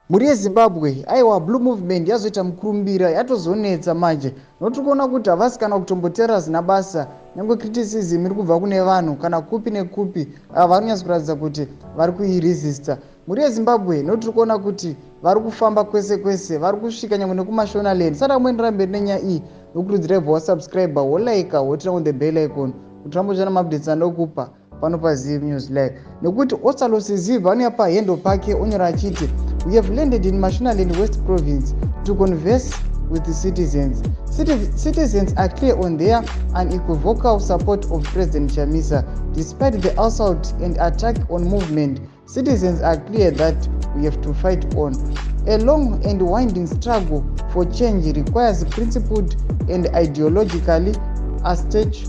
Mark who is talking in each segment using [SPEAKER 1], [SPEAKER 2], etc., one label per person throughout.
[SPEAKER 1] Mhuri yeZimbabwe, aiwa, Blue Movement yazoita mukurumbira, yatozonetsa manje notiri kuona kuti havasi kana kutomboteerera zina basa, nyange criticism iri kubva kune vanhu kana kupi nekupi, vari kunyatsa kuratidza kuti vari kuiresista. Mhuri yeZimbabwe, notiri kuona kuti vari kufamba kwese kwese, vari kusvika nyange nekuMashonaland. Sati amboendera mberi nenyaya iyi, nokurudzirai bva wasubscribe, wolike, woturn on the bell icon kuti rambochana maupdates andokupa pano paZiv News Live. Nekuti Ostallos Siziba anouya pahandle pake onyora achiti, "We have landed in Mashonaland West Province to converse with the citizens. Citizens are clear on their unequivocal support of President Chamisa. Despite the assault and attack on movement, citizens are clear that we have to fight on. A long and winding struggle for change requires principled and ideologically astute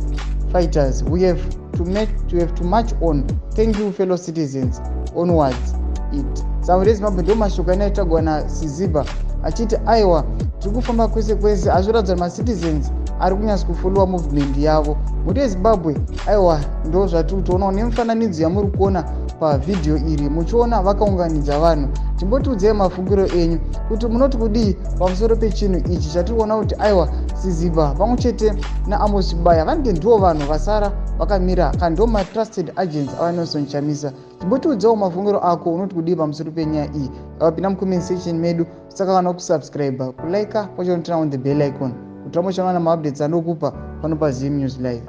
[SPEAKER 1] fighters. We have to make to have to march on. Thank you, fellow citizens. Onwards." It saka reZimbabwe ndo mashoko anaitagwa naSiziba achiti, aiwa, tiri kufamba kwese kwese, azviratidza macitizens ari kunyatsa kufollowa movement yavo. Mhuri yeZimbabwe, aiwa, ndo zvatiri kutoonawo nemifananidzo yamuri kuona pavhidhiyo iri, muchiona vakaunganidza vanhu. Timbotiudzai mafungiro enyu kuti munoti kudii pamusoro pechinhu ichi chatiri kuona kuti, aiwa, Siziba pamwe chete naAmos Chibaya vanenge ndivo vanhu vasara vakamira kana ndo matrusted agents avaNelson Chamisa. Timbotiudzawo mafungiro ako, unoti kudii pamusoro penyaya iyi? Vapinda mucomment section medu, saka kana kusubscribe, kulike, pochonoturn on the bell icon kuti rambochanaona maupdates anokupa pano paZim News Live.